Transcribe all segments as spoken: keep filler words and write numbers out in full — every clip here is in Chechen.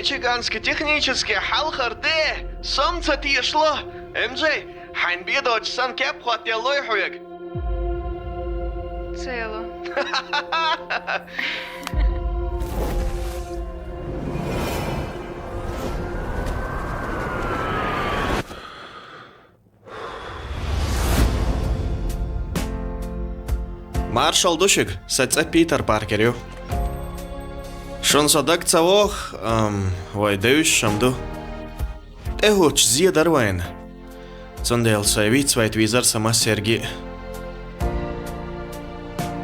Чиганский технический хьалхара де, со-м ца тешало. Эм Джей, хьайна бе доцуш санна кеп хӀоттаделлой хьоьга. Цела. Маршалла ду шуьга, сан цӀе Питер Паркер ю. Шуна со дага ца воху, ам, вай девзаш-м ду. ТӀехӀуттуш зен дара вайна. Цундела со вийца вайта везара сан массерг а.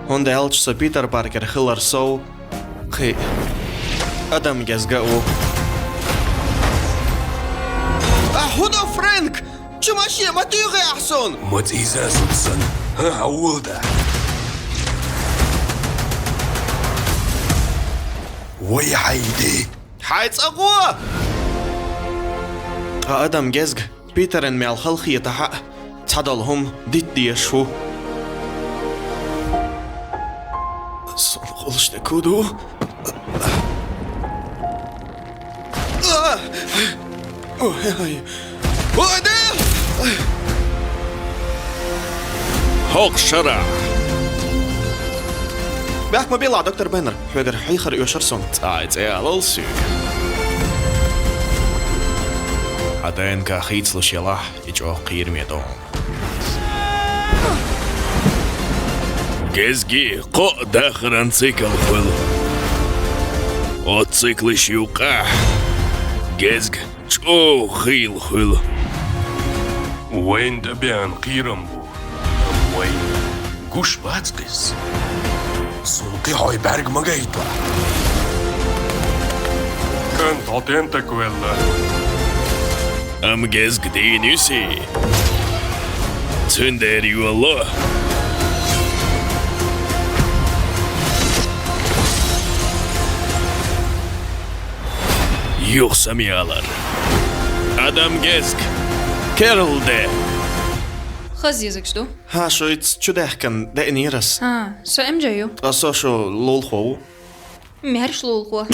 ХӀунда аьлча со Питер Паркер хилар сов, кхин а адам гезга а ву. А хӀун до, Фрэнк? Чу машен ма туьйхи ахь суна! Ма цӀийза зуда санна. ХӀан, хьан волда? Вай хьайди! Хьай цӀа гӀо! Ткъа адам гезга Питеран мел халахетахь а, цхьадолу хӀума дитта дезаш ву. Сан гӀуллаш тӀе куду. Ой, ой. Ой, Дела! ХӀокху шарахь! Бехк ма билла, доктор Беннер, хьоьгара хьехар оьшура суна. Цкъа а цӀе алал соьга. Хьан ДНК хийцалуш елахь, и чӀогӀа кхераме ду. Гезги кхоъ дахаран цикл хуьлу. Оцу циклаш юккъехь гезг чӀогӀа хийла хуьлу. Вайна тӀебеана кхерам бу, амма вайна гуш бац иза. Суна кхин хьой бӀаьрг ма гайта. КӀант, хьо тентак велла. Амма гезг дийна юьсий. Цуьндера йоло. Юха самаялар. Адам гезг. Керла де. Хаза езагаш ду. ХӀан, шу ицца чу даьхкина деънера ас. ХӀан, со Эм Джей ю. Ткъа со шу лулахо ву. Маьрша лулахо.